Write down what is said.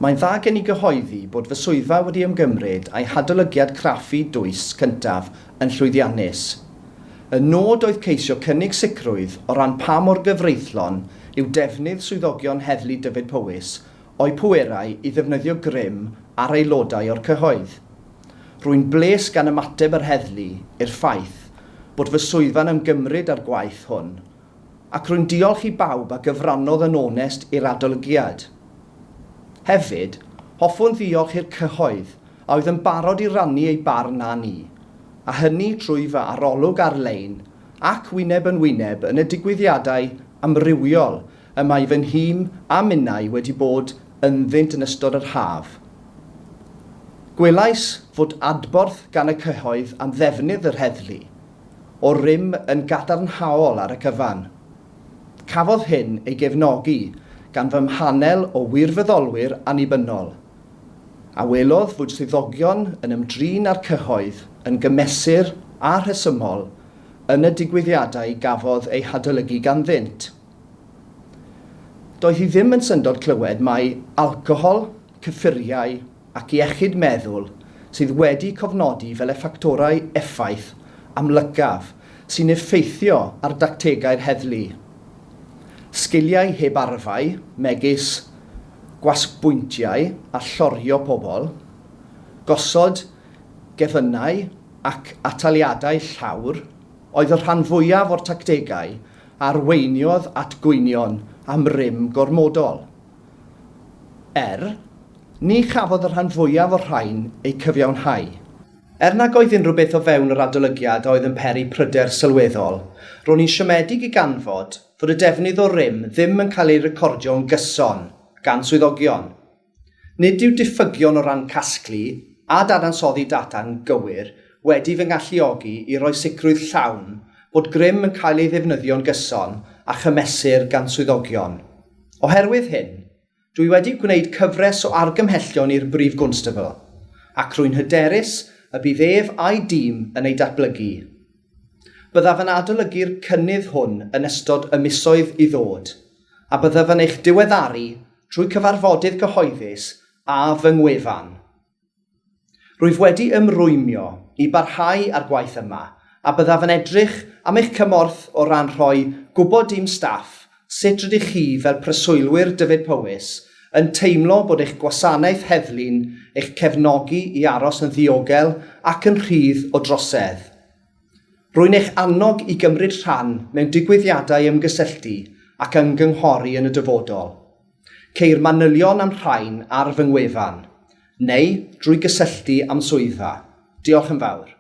Mae'n dda gen i gyhoeddi bod fy swyddfa wedi ymgymryd â'i hadolygiad craffu dwys cyntaf yn llwyddiannus. Y nod oedd ceisio cynnig sicrwydd o ran pa mor gyfreithlon yw defnydd swyddogion Heddlu Dyfed-Powys o'u pwerau i ddefnyddio grym ar aelodau o'r cyhoedd. Rwy'n bles gan ymateb yr heddlu i'r ffaith bod fy swyddfa'n ymgymryd â'r gwaith hwn, ac rwy'n diolch i bawb a gyfrannodd yn onest i'r adolygiad. Hefyd, hoffwn ddiolch i'r cyhoedd a oedd yn barod i rannu eu barn â ni, a hynny trwy fy arolwg ar-lein ac wyneb yn wyneb yn y digwyddiadau amrywiol y mae fy nhîm a minnau wedi bod ynddynt yn ystod yr haf. Gwelais fod adborth gan y cyhoedd am ddefnydd yr heddlu o rym yn gadarnhaol ar y cyfan. Cafodd hyn ei gefnogi gan fy mhanel o wirfoddolwyr annibynnol, a welodd fod swyddogion yn ymdrin â'r cyhoedd yn gymesur a rhesymol yn y digwyddiadau gafodd eu hadolygu ganddynt. Doedd hi ddim yn syndod clywed mai alcohol, cyffuriau ac iechyd meddwl sydd wedi cofnodi fel y ffactorau effaith amlycaf sy'n effeithio ar dactegau'r heddlu. Sgiliau heb arfau, megis gwasgbwyntiau a llorio pobl, gosod gefynnau ac ataliadau llawr oedd y rhan fwyaf o'r tactegau a arweiniodd at gwynion am rym gormodol. Er, ni chafodd y rhan fwyaf o'r rhain eu cyfiawnhau. Er nag oedd unrhyw beth o fewn yr adolygiad a oedd yn peri pryder sylweddol, ro'n i'n siomedig i ganfod fod y defnydd o rym ddim yn cael ei recordio'n gyson gan swyddogion. Nid yw diffygion o ran casglu a dadansoddi data'n gywir wedi fy ngalluogi i roi sicrwydd llawn bod grym yn cael ei ddefnyddio'n gyson a chymesur gan swyddogion. Oherwydd hyn, dwi wedi gwneud cyfres o argymhellion i'r Brif Gwnstabl, ac rwy'n hyderus y bydd ef a'i dîm yn eu datblygu. Byddaf yn adolygu'r cynnydd hwn yn ystod y misoedd i ddod, a byddaf yn eich diweddaru trwy cyfarfodydd cyhoeddus a fy ngwefan. Rwyf wedi ymrwymio i barhau â'r gwaith yma a byddaf yn edrych am eich cymorth o ran rhoi gwybod i'm staff sut rydych chi fel preswylwyr Dyfed-Powys yn teimlo bod eich gwasanaeth heddlu'n eich cefnogi i aros yn ddiogel ac yn rhydd o drosedd. Rwy'n eich annog i gymryd rhan mewn digwyddiadau ymgysylltu ac ymgynghori yn y dyfodol. Ceir manylion am rhain ar fy ngwefan, neu drwy gysylltu â'm swyddfa. Diolch yn fawr.